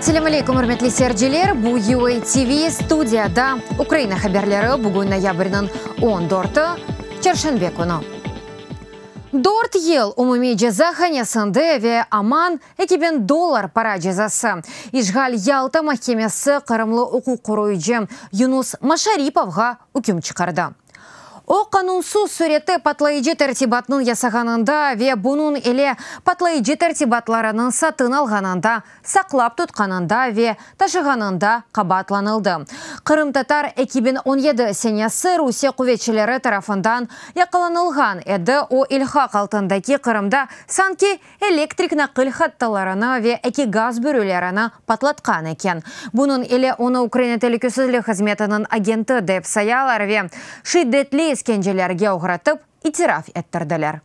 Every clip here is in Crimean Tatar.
Selâm aleyküm, ürmetli seyirciler! Bu UA TV, studiyada Ukraina haberleri, bugün noyabrniñ on dörtü, çarşenbe künü. Dört yıl umumiy cezahanesinde ve aman 2000 dollar para cezası. İşğal Yalta mahkemesi qırımlı uquq qoruyıcı Yunus Maşaripovğa üküm çıqardı. O, qanunsız sürette patlayıcı tertibatnıñ yasağanında ve bunıñ ile patlayıcı tertibatlarınıñ satın alğanında, saqlap tutqanında ve taşığanında qabaatlanıldı. Qırımtatar 2017 senesi Rusiye quvetçileri tarafından yaqalanılğan edi, o, ilhaq altındaki Qırımda sanki elektrik naqil hattalarını ve eki gaz bürülerini patlatqan eken. Bunıñ ile onı Ukraina telükesizlik hızmetiniñ agenti dep sayalar ve şiddetli iskencelerge oğratıp, itiraf ettirdiler.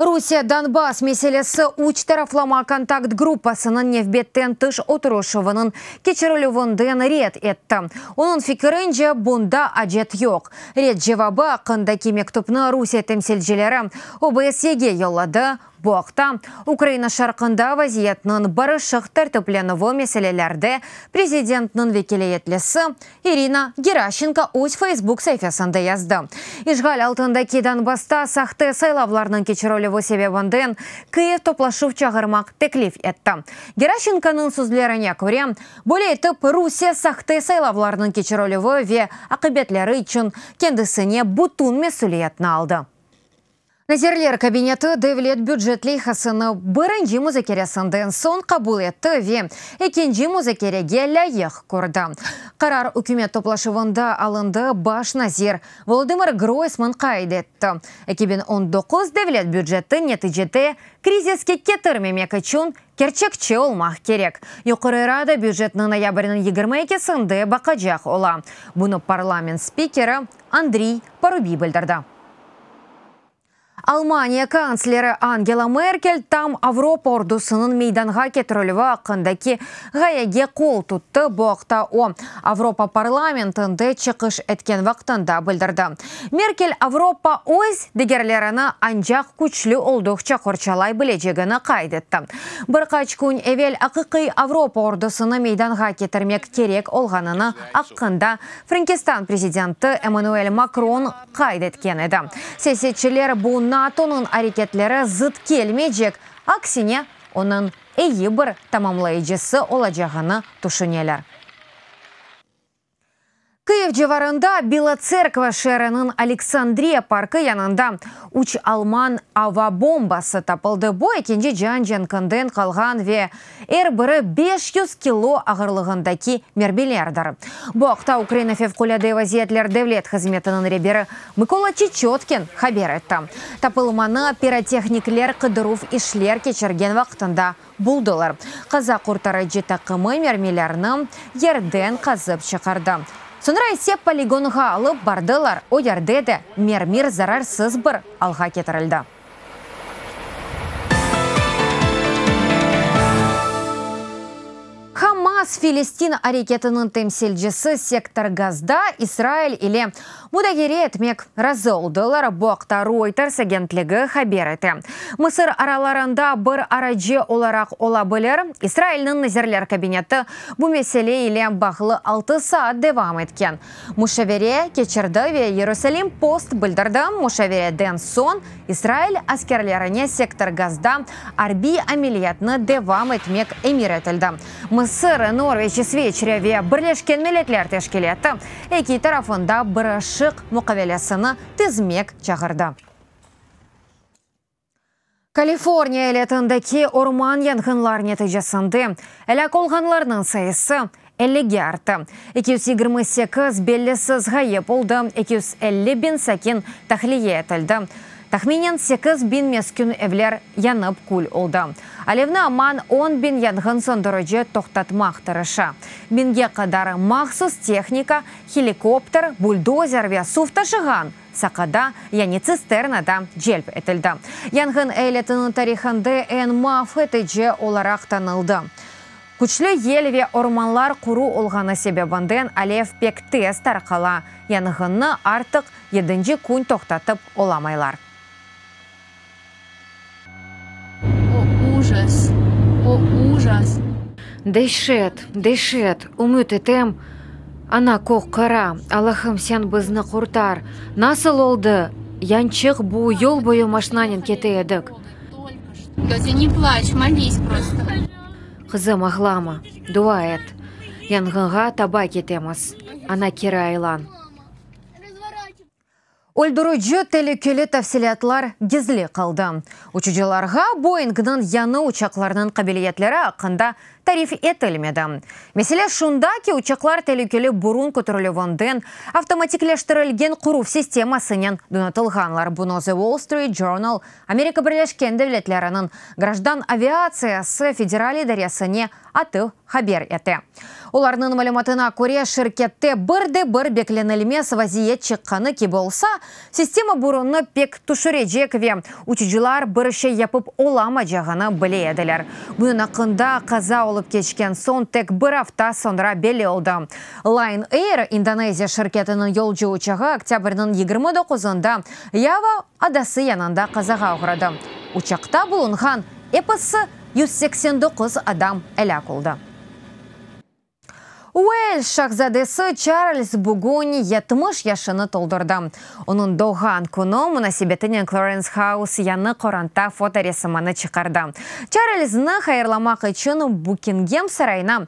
Rusiye Donbass meselesi üç taraflama kontakt gruppasınıñ nevbetten tış oturışuvınıñ keçirilüvinden red etti. Onıñ fikirince, bunda acet yoq. Red cevabı aqqındaki mektüpni Rusiye temsilcileri OBSYege yolladı. Bu aqta Ukraina şarqında vaziyetniñ barışıq tertiplenüvi meselelerde prezidentniñ vekâletlisi İrina Geraşenko öz Facebook saifesinde yazdı. İşğal altındaki Donbassta sahte saylavlarnıñ keçirilüvi sebebinden Kyiv toplaşuv çağırmaq teklif etti. Geraşenkonıñ sözlerine köre, böyle etip Rusiye sahte saylavlarnıñ keçirilüvi ve aqibetleri içün kendisine bütün mesüliyetni aldı. Nazirler Kabineti devlet bücet leyhasını birinci muzakeresinden soñ qabul etti ve ekinci muzakerege lâyıq kördi. Qarar ükümet toplaşuvında alındı, baş nazir Volodımır Groysman qayd etti. 2019 devlet büceti neticede kriziske ketirmemek içün kerçekçi olmaq kerek. Yuqarı Rada bücetni noyabrniñ 22-sinde baqacaq ola. Bunı parlament spikeri Andriy Parubiy bildirdi. Almaniya kantsleri Angela Merkel tam Avropa ordusınıñ meydanğa ketirilüvi aqqındaki ğayege qol tuttı. Bu aqta o, Avropa parlamentinde çıqış etken vaqtında bildirdi. Merkel Avropa öz degerlerini ancaq küçlü olduqça qorçalay bilecegini qayd etti. Bir qaç kün evel aqiqiy Avropa ordusını meydanğa ketirmek kerek olğanını aqqında Frenkistan prezidenti Emmanuel Makron qayd etken edi. Siyasetçiler bu NATOnıñ areketleri zıt kelmeycek, aksine, onıñ eyi bir tamamlayıcısı olacağını tüşüneler. Kıyiv civarında Bila Tserkva şeeriniñ Aleksandriya parkı yanında üç alman ava bombası tapıldı. Bu Ekinci cian cenkinden qalğan ve Er biri 500 kilo ağırlığındaki mermilerdir. Bu aqta Ukraina Fevqulâde vaziyetler devlet hızmetiniñ reberi Mıkola Çeçotkin haber etti. Tapılmanı pirotehnikler qıdıruv işler keçirgen vaqtında buldılar. Qaza-qurtarıcı taqımı mermilerni yerden qazıp çıqardı. Soñra ise poligonğa alıp bardılar, o yerde de mermir zararsız bir alğa ketirildi. Hamas Filistin areketiniñ temsilcisi Sektor Gazda İsrail ile mudakere etmek razı oldılar. Bu aqta Reuters agentligi haber ete. Mısır aralarında bir aracı olaraq ola bilir. İsrailniñ Nazirler Kabineti bu mesele ile bağlı altı saat devam etken Muşavere keçirdi ve Yerusalim Post bildirdi, muşavereden soñ İsrail askerlerine Sektor Gazda arbiy ameliyatnı devam etmek emir etildi. Mısır, Norveç, İsveçre ve Birleşken Milletler Teşkilâtı eki tarafında barışıq muqavelesini tizmek çağırdı. Kaliforniya eyaletindeki orman yanğınlar neticesinde elâk olğanlarnıñ sayısı ellige arttı. 228 bellisiz ğayıp oldı, 250 biñ sakin tahliye etildi. Tahminen 8000 meskün evler yanıp kül oldı. Alevni aman 10 biñ yanğın söndürici toqtatmaq tırışa. Biñge qadar mahsus tehnika, helikopter, buldozer ve suv taşığan Saqada, yani tsisternada celp etildi. Yanğın eyaletiniñ tarihında eñ mahv etici olaraq tanıldı. Küçlü yel ve ormanlar quru olğanı sebebinden alev pek tez tarqala. Yanğınnı artıq yedinci kün toqtatıp olamaylar. O ujas! O ujas! Deşet, deşet, ümüt etem, ana kök qara, Allahım sen bizni qurtar, nasıl oldı, yançıq bu yol boyu maşnanen kete edik. Qızım, ağlama, dua et, yanğınğa taba ketemiz, ana keri aylan. Öldürici telükeli tafsilâtlar gizli qaldı. Uçucılarğa Boeingniñ yañı uçaqlarınıñ qabiliyetleri aqqında tarif etilmedi. Mesele şunda ki, uçaqlar telükeli burun köterilüvinden avtomatikleştirilgen qoruv sistemasınen donatılğanlar. Bunı The Wall Street Journal Amerika Birleşken Devletleriniñ Grajdan aviatsiyası federal idaresine atıf haber ete. Olarnıñ malümatına köre, şirkette bir de bir beklenilmez vaziyet çıqqanı kibi olsa, sistema burunnı pek tüşürecek ve uçucılar bir şey yapıp olamacağını bile ediler. Bunıñ aqqında qaza olıp keçken soñ tek bir afta soñra belli oldı. Lion Air İndoneziya şirketiniñ yolcu uçağı oktâbrniñ 29-ında Yava adası yanında qazağa oğradı. Uçaqta bulunğan episi 189 adam elâk oldı. Uels şahzadesi Çarlz bugün 70 yaşını toldurdı. Onıñ doğğan künü munasebetinen Clarence House yañı qoranta fotoresimini çıqardı. Çarlzni hayırlamaq içün Bukingem sarayına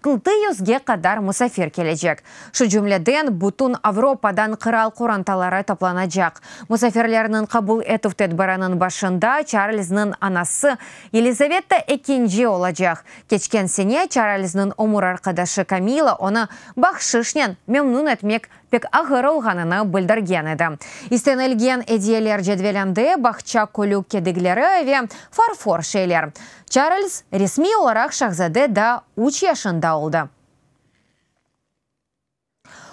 altı yüzge qadar musafir kelecek. Şu cümleden, bütün Avropadan qıral qorantaları toplanacaq. Musafirlerniñ qabul etüv tedbiriniñ başında Çarlzniñ anası Yelizaveta ekinci olacaq. Keçken sene Çarlzniñ ömür arqadaşı Kamila onı bahşışnen memnün etmek pek ağır olğanını bildirgen edi. İstenilgen ediyeler cedvelinde bağça külü kedigleri ve farfor şeyler. Çarlz resmiy olaraq şahzade daa üç yaşında oldı.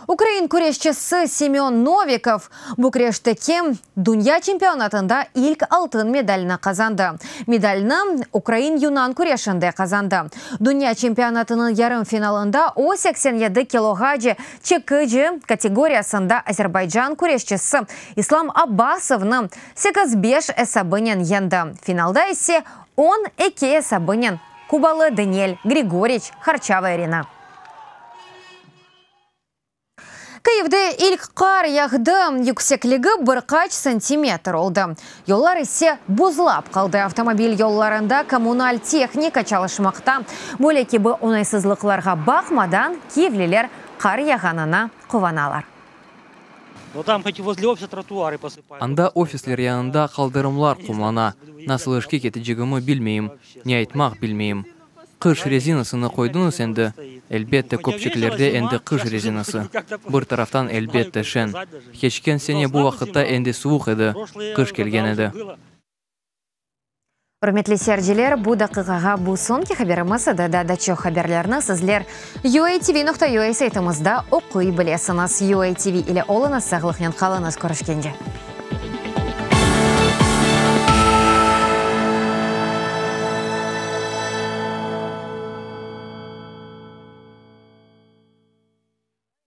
Ukrain küreşçisi Semyon Novikov Bükreşteki dünya çempionatında ilk altın medalini qazandı. Medalni ukrain-yunan küreşinde qazandı. Dünya çempionatınıñ yarım finalında o, 87 kiloğace çekici kategoriyasında Azerbaycan küreşçisi İslam Abbasovnı sekiz-beş esabınen yeñdi. Finalda ise on eki esabınen kubalı Daniel Grigoriç Harçaverini. Kyivde ilk qar yağdı, yüksekligi bir qaç santimetr oldı. Yollar ise buzlap qaldı. Avtomobil yollarında kommunal tehnika çalışmaqta. Böyle kibi oñaysızlıqlarğa baqmadan, kyivliler qar yağğanına quvanalar. Anda ofisler yanında qaldırımlar qumlana. Nasıl işke ketecegimi bilmeyim, ne aytmaq bilmeyim. Qış rezinasını qoydıñız endi? Elbette, köpçeklerde endi qış rezinası. Bir taraftan, elbette, şeñ. Keçken sene bu vaqıtta endi suvuq edi, qış kelgen edi. Ürmetli seyirciler, bu daqiqağa bu soñki haberimiz edi. Daa da çoq haberlerni sizler uatv.ua saytımızda oquy bilesiñiz. UATV ile oluñız, sağlıqnen qalıñız, körüşkence.